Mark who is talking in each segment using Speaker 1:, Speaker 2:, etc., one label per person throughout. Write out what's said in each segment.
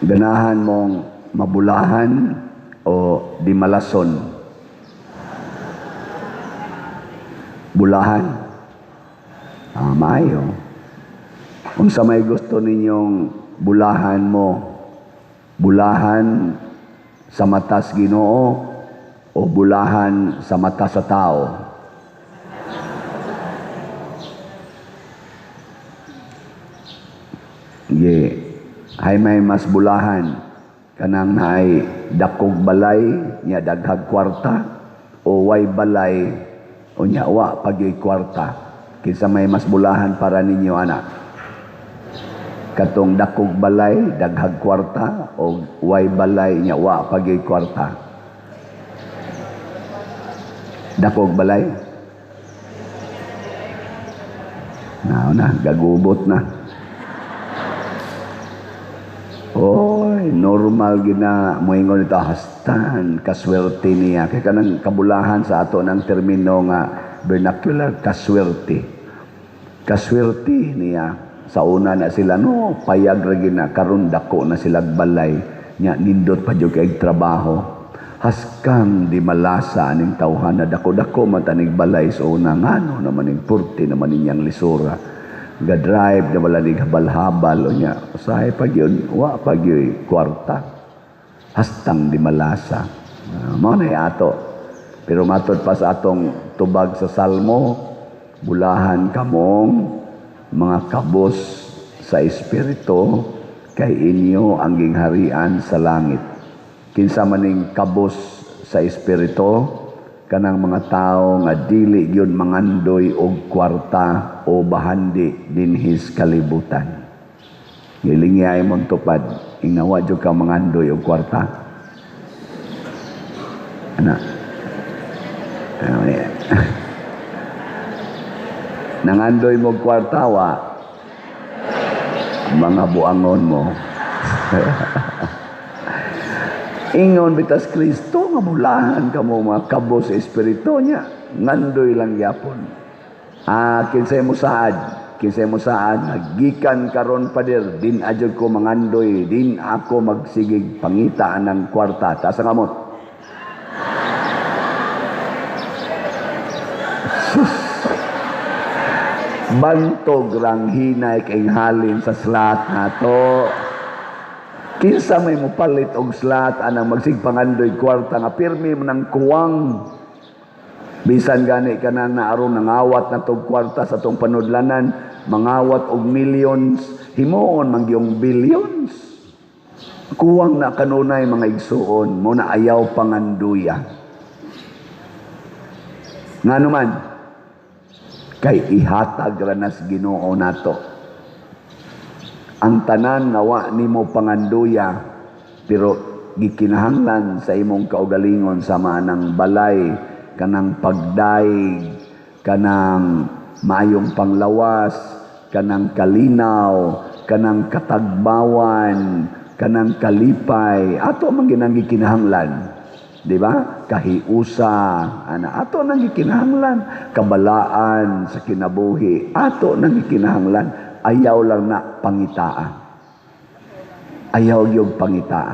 Speaker 1: Ganahan mong mabulahan o di malason? Bulahan? Ah, maayo. Unsa may gusto ninyong bulahan mo? Bulahan sa matas Ginoo o bulahan sa mata sa tao? Ye, hay may mas bulahan kanang naay dakog balay nya daghag kwarta o way balay o nya wa pagyoy kwarta? Kinsa may mas bulahan para ninyo ana? Katong dakog balay daghag kwarta o way balay nya wa pagyoy kwarta? Dakog balay? Na, na gagubot na. Oy, normal gina moingon ito hastan kaswerte niya kay kanang kabulahan sa ato ng termino nga vernacular, kaswerte. Kaswerte niya sa una na sila, no, payag ra gina, karon dako na sila balay nya nindot pa jud kay trabaho. Haskang di malasa aning tawhan na dako-dako man tanig balay sa una, ngano naman ning purti naman ninyang lisura. Ga-drive na wala ning habal-habal o nya usahay pag yun wa pag yun kwarta, hastang di malasa. Mao na ato, pero matod pa sa atong tubag sa Salmo, bulahan kamong mga kabos sa espiritu kay inyo ang gingharian sa langit. Kinsa maning kabos sa espiritu? Kanang mga tao nga dili gyud mangandoy og kwarta o bahandi dinhis kalibutan. Gilingyay mong tupad, ingnawa jud ka mangandoy og kwarta. Ana. Nangandoy mo kwarta wa mga buangon mo. Ingon bitas Kristo nga bulahan kamo mga kabos sa espiritu niya, ngandoy lang gyapon. Ah, kinsay mo saad? Kinsay mo saad nagikan karon pader din adjud ko mangandoy, din ako magsigig pangita ng kwarta. Taas ang kamot. Sus. Bantog rang hinay kay halin sa slat nato. Kinsa may mopalit og slat anang magsigpangandoy kwarta nga pirmi man ang kuwang. Bisan gani kanang naaron nangawat na tog kwarta sa tong panudlanan, mangawat og millions, himuon man gyung billions. Kuwang na kanunay mga igsuon, mo na ayaw panganduya. Ngano man kay ihatag ra nas Ginoo nato. Ang tanan nga wa nimo panganduya pero gikinahanglan sa imong kaugalingon sama ng balay, kanang pagdaig, kanang maayong panglawas, kanang kalinaw, kanang katagbawan, kanang kalipay, ato man ginang gikinahanglan, di ba? Kahiusa, ana, ato nang gikinahanglan, kabalaan sa kinabuhi, ato nang gikinahanglan. Ayaw lang na pangitaa. Ayaw yung pangitaa.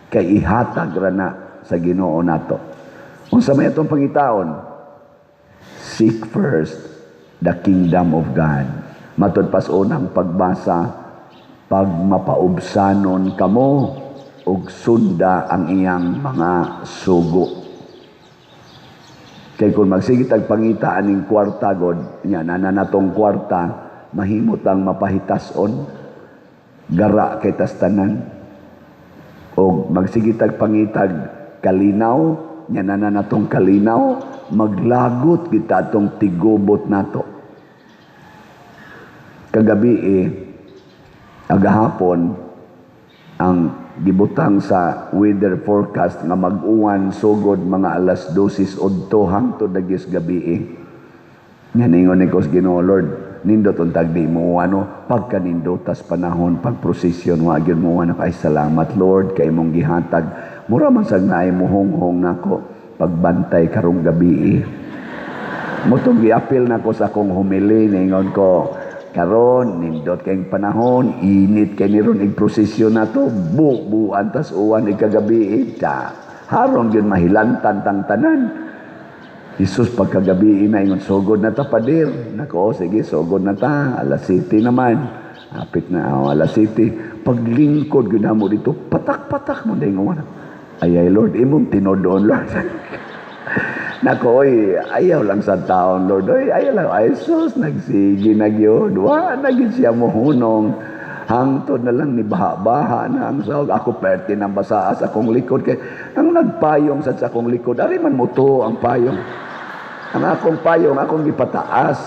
Speaker 1: Kay ihatag ra na sa Ginoo nato. Unsa may atong pangitaon? Seek first the kingdom of God. Matod pas unang pagbasa, pag mapaubsanon kamo og sunda ang iyang mga sugo. Kay kung magsigit ang pangita aning kwarta god, nya nana natong kwarta, mahimot ang mapahitason, gara kay tas tanan. Og magsigitag pangitag kalinaw, nya nana natong kalinaw, maglagot kita atong tigubot nato. Kagabi agahapon ang gibutang sa weather forecast nga mag-uwan sugod mga alas 12:02 hangtod dagis gabi. Nga ningon ni Kos Ginoo, Lord, nindot untag di mo ano, pagka nindotas panahon pag prosesyon wa gyud mo ano, ay salamat Lord kay imong gihatag. Mura man sag naay muhonghong nako pagbantay karong gabi. Motong giapil nako sa akong humili, ningon ko, Karon nindot kayong panahon, init kay ni ron ig prosesyon nato, bubuan tas uwan ig kagabi ta. Harong gyud mahilantan tang tanan. Jesus, pagkagabi na, ingon, "Sugod na ta, pader." Nako, sige, sugod na ta. Alas 7 naman. Apit na, oh, alas 7. Paglingkod gyud mo dito, patak-patak mo dahil nga. Ay, ay, Lord, imong tinuod, Lord. Nako, oy, ayaw lang sa taon, Lord. Oy, ayaw lang. Ay, sus, nagsige na gyud. Wa na gyud siya mohunong. Hangtod na lang ni baha-baha na ang sahog. Ako perte ng basaa sa akong likod. Kay, ang nagpayong sa akong likod, ari man mo to ang payong. Ang akong payong, akong gipataas.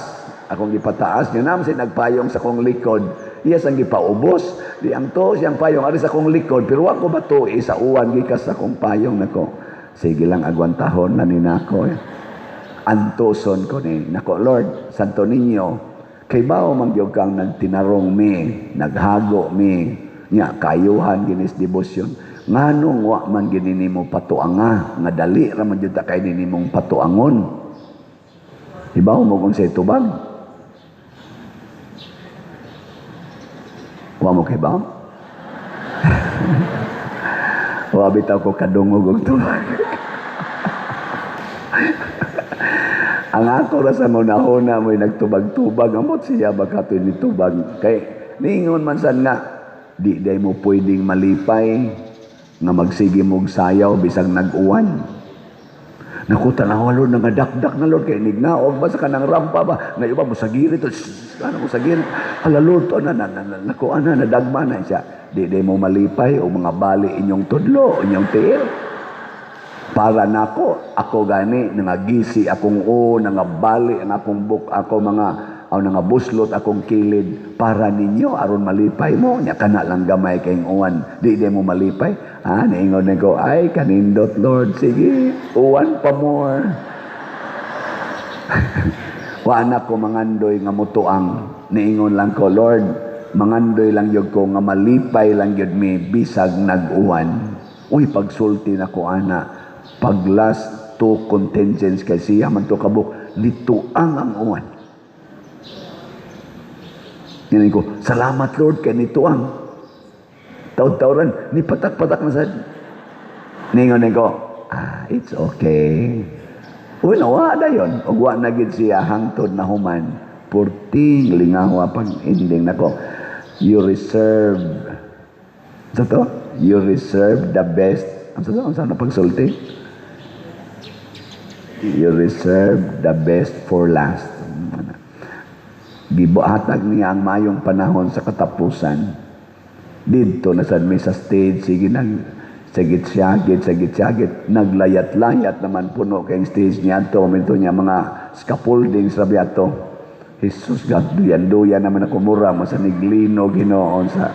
Speaker 1: Akong gipataas. Nga naman siya nagpayong sa akong likod. Iya sang gipaubos. Di ang to siyang payong ari sa akong likod. Pero ako ba to sa uwan gikas sa akong payong nako. Sige lang, agwantahon na ni nako. Eh. Antuson ko ni. Nako, Lord, Santo Niño, kay bao man gyud kang nagtinarong mi, naghago mi, nya kayuhan ginis debosyon. Nganong wa man gini nimo patuanga, nga dali ra man jud ta kay nimong patuangon? Hibaw mo kung sa tubag? Wa mo kay ba? Wa bitaw ko kadungog og tubag. Ang ako ra sa munahuna mo'y nagtubag-tubag, amot siya baka ni tubag. Kay niingon man sad nga di day mo pwedeng malipay nga magsige mog sayaw bisag nag-uwan. Naku, tanawa, Lord, nangadakdak na, Lord, kay nignaog ba sa kanang rampa ba? Nga iba mo sa girit, ano mo sa girit? Hala, Lord, to, na, na, na, na, naku, ana, nadagma na siya. Di day mo malipay o mga bali inyong tudlo, inyong tiil. Para nako, ako gani, nangagisi akong o, nangabali ang akong buk, ako mga, o nangabuslot akong kilid, para ninyo, aron malipay mo, nya kana lang gamay kayong uwan, di day mo malipay. Ah, niingon na ko, ay, kanindot, Lord, sige, uwan pa more. Wa na ko mangandoy nga mutuang, niingon lang ko, Lord, mangandoy lang yun ko, nga malipay lang yun mi, bisag nag-uwan. Uy, pagsulti na ko, ana, pag last two contingents kay siya man to kabuk, nituang ang uwan. Ngayon ko, salamat, Lord, kay nituang. Taud-tauran, ni patak-patak na sad. Ningon ko, ah, it's okay. Uy, nawa na yun. Ug wa na gid siya hangtod na human. Purting lingawa pag ending nako. You reserve. Sa to? You reserve the best. Ang sa to? Ang sa na pagsulti? You reserve the best for last. Gibuhatag niya ang mayong panahon sa katapusan. Didto na sad mi sa stage, sige nag sagit-sagit, sagit-sagit, naglayat-layat naman puno kay stage niya to, minto niya mga scaffolding sa biyato. Jesus God, duyan-duyan naman ako mura mo sa niglinog hinoon sa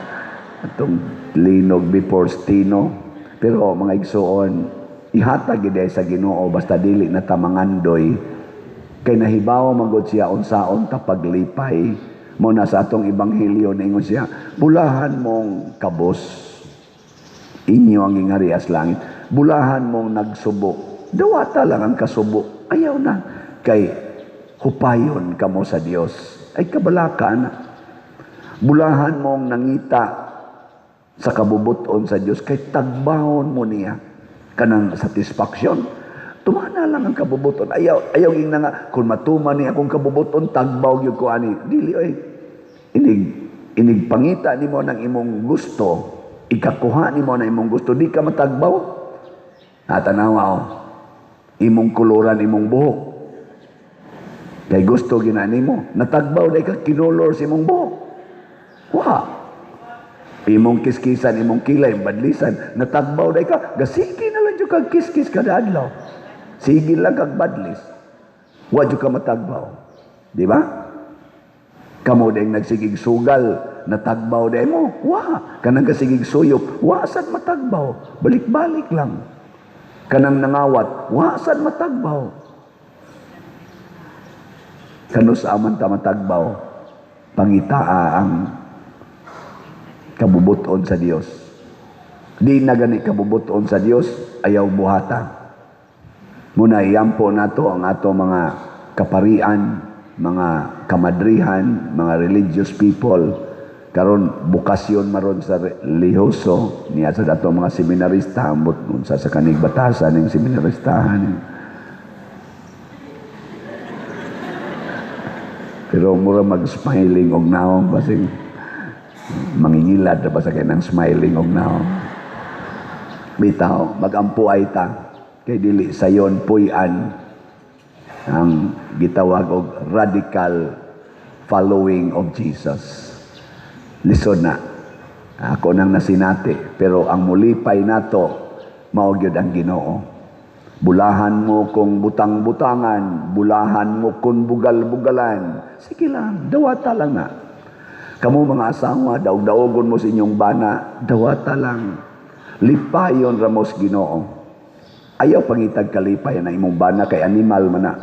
Speaker 1: atong linog before stino. Pero mga igsuon, ihatag gid sa Ginoo basta dili na ta mangandoy kay nahibaw man gud siya unsaon ta paglipay. Mo na sa atong ebanghelyo ningon siya, bulahan mong kabos, inyo ang gingharias langit. Bulahan mong nagsubo, dawata lang ang kasubo, ayaw na kay hupayon kamo sa Dios. Ay kabalaka na. Bulahan mong nangita sa kabubuton sa Dios kay tagbahon mo niya kanang satisfaction. Tumana lang ang kabubuton. Ayaw, ayaw ingna nga kung matuman ni akong kabubuton, tagbaw gyud ko ani. Dili oy. Inig pangita nimo ng imong gusto, ikakuha nimo ng imong gusto, di ka matagbaw. Natanawa oh. Imong kuluran imong buhok. Kay gusto gina nimo, natagbaw dai ka kinolor sa imong buhok. Wa. Imong kiskisan, imong kilay, badlisan, natagbaw dai ka, gasigi na lang jud kag kiskis kada adlaw. Sige lang kag badlis. Wa jud ka matagbaw. Di ba? Kamo dayng nagsigig sugal, natagbaw day mo. Wa. Kanang kasigig suyop, wa sad matagbaw. Balik-balik lang. Kanang nangawat, wa sad matagbaw. Kanus aman ta matagbaw, pangitaa ang kabubuton sa Dios. Di na gani kabubuton sa Dios, ayaw buhata. Muna iyampo nato ang ato mga kaparian, mga kamadrihan, mga religious people. Karon bukasyon maron sa religyoso niya sa dato mga seminarista, ambot unsa sa kanig batasan ning seminaristahan. Pero mura mag-smiling og naong, basing mangingilad na ba sa kanang smiling og naong. Bitaw, magampo ay ta kay dili sayon puy-an ang gitawag og radical following of Jesus. Lisod na. Ako nang nasinati, pero ang mulipay nato mao gyud ang Ginoo. Bulahan mo kung butang-butangan, bulahan mo kung bugal-bugalan. Sige lang, dawata lang na. Kamo mga asawa, daog-daogon mo sa inyong bana, dawata lang. Lipayon ramos Ginoo. Ayaw pangitag kalipay na imong bana kay animal man na.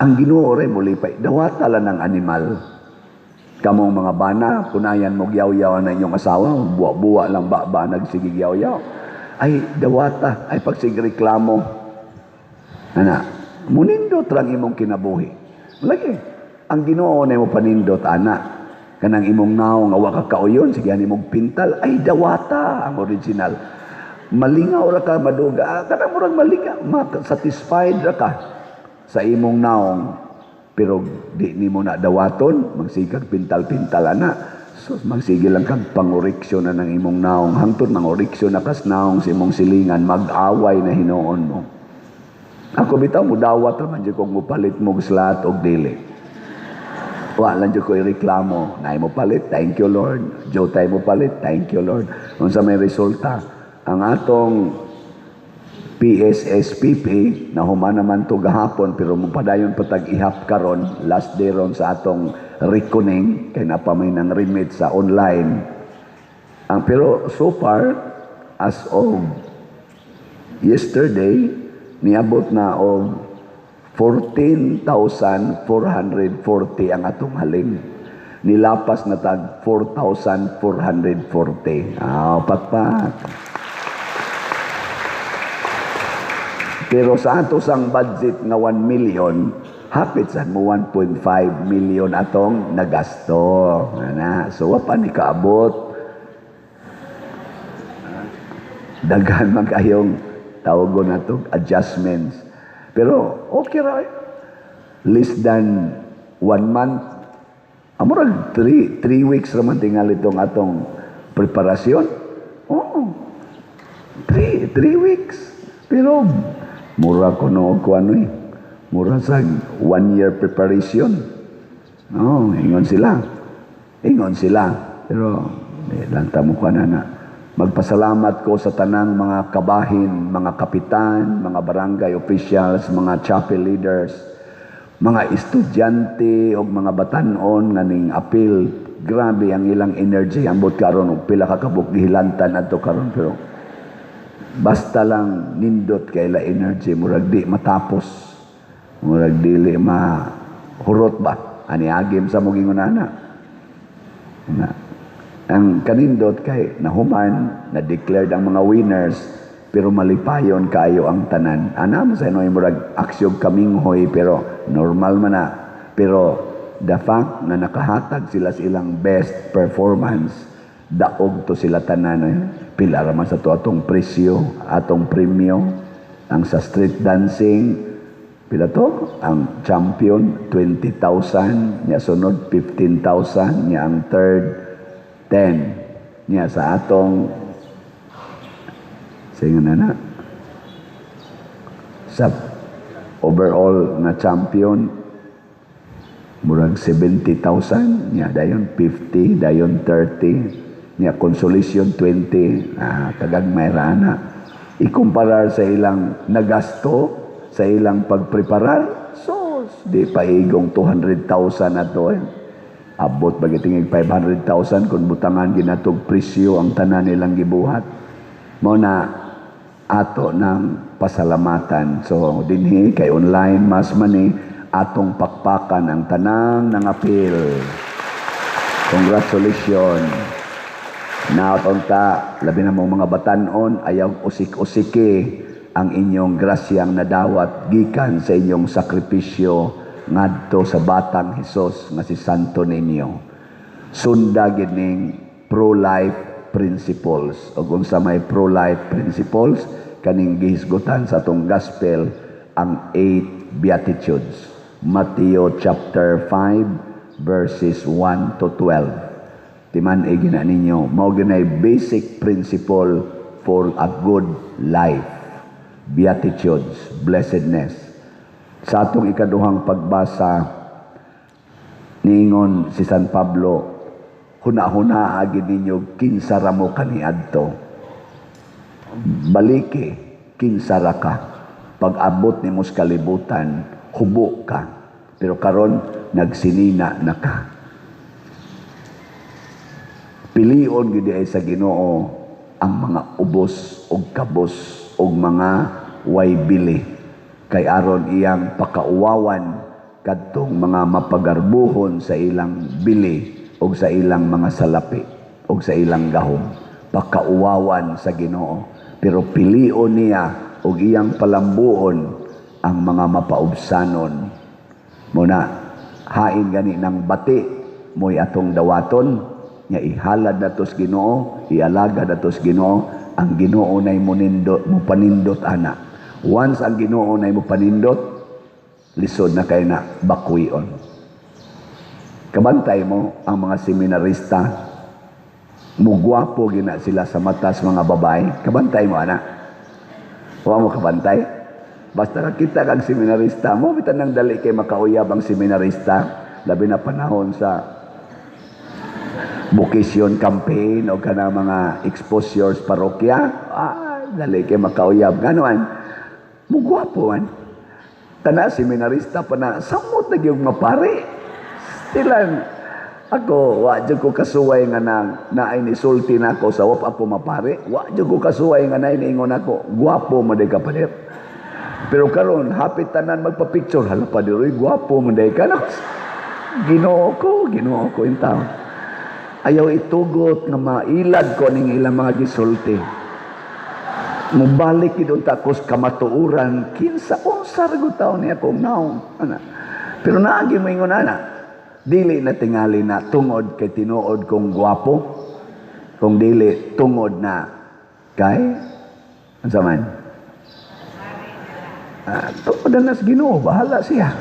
Speaker 1: Ang Ginoo re mo lipay, dawata lang ang animal. Kamong mga bana, kunayan mo gyaw-yaw na inyong asawa, buwa-buwa lang ba nagsigig yaw-yaw. Ay, dawata, ay pagsigreklamo. Ana, munindot lang imong kinabuhi. Lagi, ang Ginoo na imo panindot, ana. Kanang imong naong awa ka kauyon, sige imong pintal, ay dawata ang original. Malingaw ra ka maduga, kanang murag malingaw, satisfied ra ka sa imong naong. Pero di nimo na dawaton, magsigag pintal-pintal ana. So magsige lang kag pangoriksyon na ng imong naong. Hangtod mangoriksyon na kas naong sa imong silingan, mag-away na hinuon mo. Ako bitaw mudawat ra man jud kung mupalit mo slat og dili. Wa lang jud ko ireklamo. Naay mo palit, thank you Lord. Jotay mo palit, thank you Lord. Unsa may resulta? Ang atong PSSPP na human naman to gahapon, pero mupadayon patag ihap karon, last day ron sa atong reckoning kay napamay ng remit sa online. Ang pero so far as of yesterday niabot na og 14,440 ang atong haling. Nilapas na tag 4,440. Ah, pakpak. Pero sa ato sang budget nga 1 million, hapit sad mo 1.5 million atong nagasto. Ana, so wa pa ni kaabot. Daghan man kayong tawagon nato adjustments. Pero okay ra. Less than 1 month. Amurag 3 weeks ra man tingali itong atong preparasyon. Oo. 3 weeks. Pero mura ko no ko ano eh. Mura sa 1 year preparation. No, ingon sila. Ingon sila. Pero lanta mo ka na. Magpasalamat ko sa tanang mga kabahin, mga kapitan, mga barangay officials, mga chapel leaders, mga estudyante o mga batanon nga ning appeal. Grabe ang ilang energy. Ambot karon og pila ka kabuk gihilantan adto karon, pero basta lang nindot kay ila energy, murag di matapos, murag dili mahurot ba ani agim sa mugingon ana. Na ang kanindot kay nahuman, na declared ang mga winners, pero malipayon kayo ang tanan. Ana mo sa inoy murag aksyon kaminghoy, pero normal man na. Pero the fact na nakahatag sila sa ilang best performance, daog to sila tanan. Eh. Pila ra man sa to atong presyo, atong premyo. Ang sa street dancing, pila to? Ang champion, 20,000. Nya sunod, 15,000. Nya ang third, 10. Nya sa atong, sige na na, sa overall na champion, murag 70,000. Nya dayon 50, dayon 30. Nya consolation 20. Kagagmay ra na. Ikumparar sa ilang nagasto, sa ilang pagpreparar, so di paigong 200,000 na to. Eh. Abot bagitingig 500,000 kung butangan ginatog presyo ang tanan nilang gibuhat. Mao na ato ng pasalamatan. So dinhi kay online mass money, atong pakpakan ang tanang nangapil. Congratulations. Naunta, labi na mong mga batanon, ayaw usik-usiki ang inyong grasyang nadawat gikan sa inyong sakripisyo ngadto sa batang Hesus nga si Santo Niño. Sunda gid ning pro-life principles. Ug unsa may pro-life principles? Kaning gihisgutan sa atong gospel, ang eight beatitudes. Matthew chapter 5 verses 1 to 12. Timan-i gina ninyo, mao ginay basic principle for a good life. Beatitudes, blessedness. Sa atong ikaduhang pagbasa, niingon si San Pablo, "Huna-huna gid ninyo kinsa ra mo kaniadto." Baliki, kinsa ra ka. Pag-abot nimo sa kalibutan, hubo ka. Pero karon nagsinina na ka. Pilion gid ay sa Ginoo ang mga ubos og kabos og mga way bili kay aron iyang pakauwawan kadtong mga mapagarbuhon sa ilang bili og sa ilang mga salapi og sa ilang gahom. Pakauwawan sa Ginoo, pero pilion niya og iyang palambuon ang mga mapaubsanon. Muna hain gani ng bati mo'y atong dawaton nga ihalad nato sa Ginoo, ialagad nato sa Ginoo. Ang Ginoo nay munindot, mupanindot ana. Once ang Ginoo nay mupanindot, lisod na kay na bakwion. Kabantay mo ang mga seminarista, mugwapo gina sila sa matas mga babae. Kabantay mo ana? Wa mo kabantay? Basta kakita kag seminarista mo, bitan nang dali kay makauyab ang seminarista, labi na panahon sa vocation campaign o kana mga exposures parokya, dali kay makauyab. Ngano man, mugwapo man. Kana seminarista pa na, samot na gyud mapari. Stilan, ako, wa jud ko kasuway nga na naay nisulti na ako sa wa pa ako mapari. Wa jud ko kasuway nga naay niingon ako, "Gwapo mo day ka, pader." Pero karon hapit tanan magpa-picture, "Hala, pader, oy, gwapo mo day ka." Nako, Ginoo ko, Ginoo ko in town. Ayaw itugot nga mailad ko ning ilang mga gisulti. Mubalik gid unta ko sa kamatuoran, kinsa unsa ra gud taon niya akong naong. Ana. Pero naagi mo ingon ana. Dili na tingali na tungod kay tinuod kong gwapo. Kung dili tungod na kay unsa man? Tungod na sa Ginoo, bahala siya.